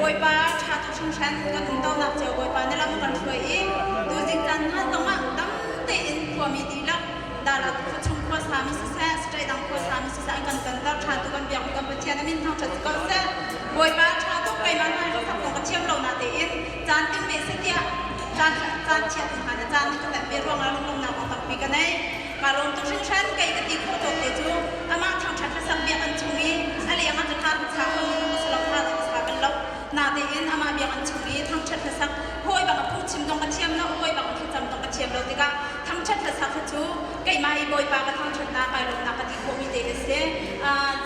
Bawipa ṭha tuk hringhran kan umtonak cio Bawipa na lam kan hruai i tuzing caan hna zongah dam tein khuami dihlak Dalat khuachung khua sami siseh, state dang khua sami siseh an kan tonter ṭhan tu kan biakmi kan Pathian a min thangṭhat si ko seh. Bawipa ṭha tuk keimah hna hi sak zong ka thiam lo na tein caan ting ve seh tiah caan caan chiat in hna caan ka pek ve ruangah lunglawmhnak kong tampi ka nei. Ka lawm tuk hringhran kei ka ti khawh tawk te cu amah thangṭhat hlasak biak an chung i a leng ah cun hla ka sa kho ka si lo hla ka sa bal lo. Natein amah biak an chung i thangṭhat hlasak hawi bang a phungchim zong ka thiam lo hawi bang a thlacam zong ka thiam lo tikah thangṭhat hlasak kha cu keimah i Bawipa ka thangṭhatnak kai lawmnak ka ti khawhmi te a si.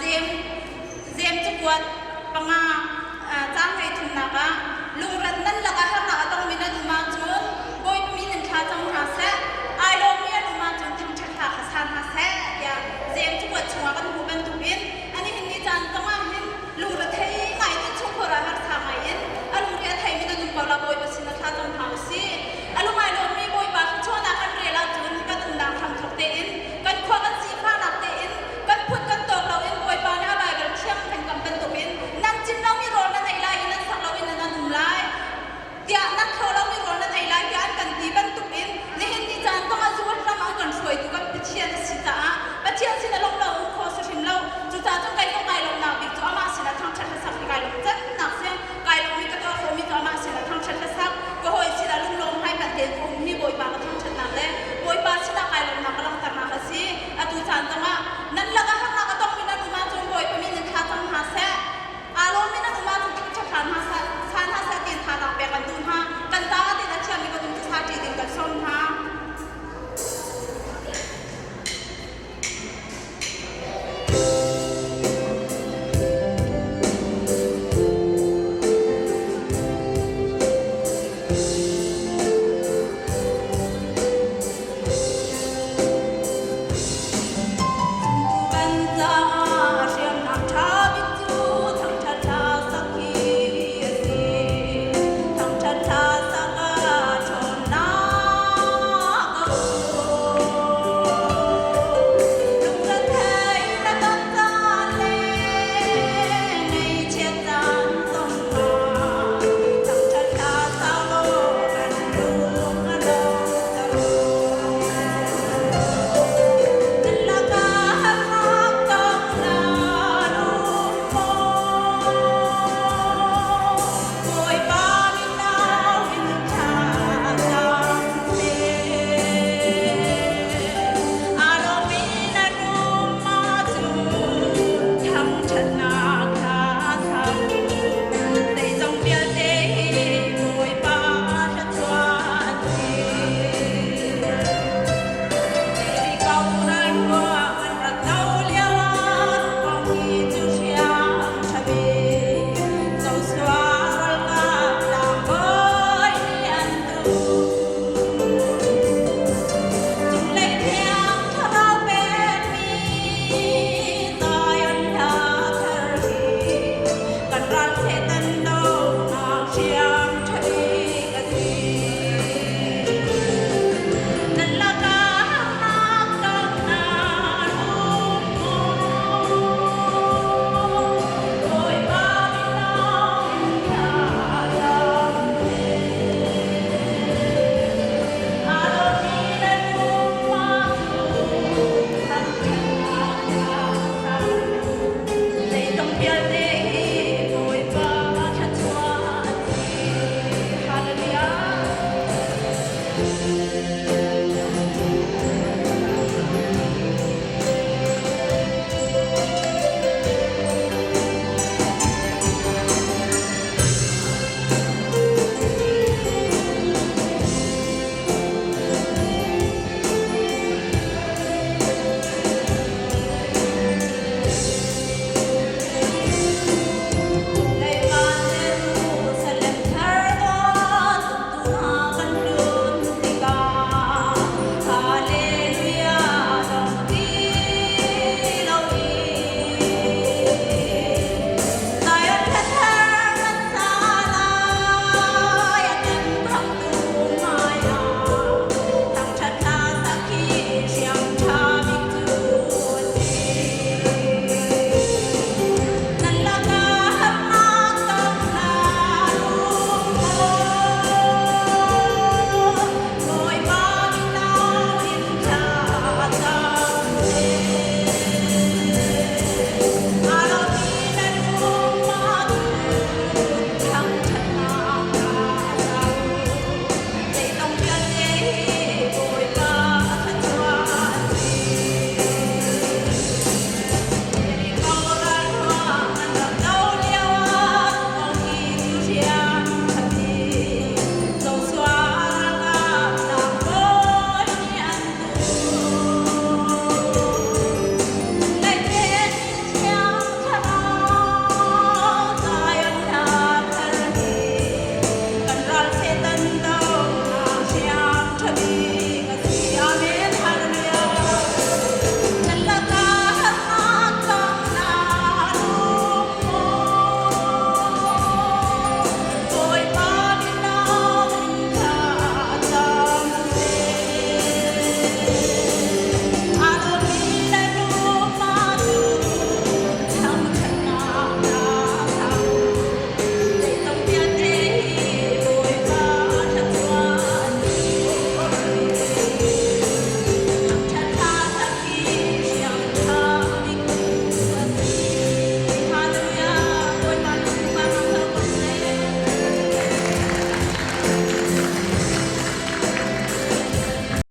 Jeim Jeim cakuat panga caang 13.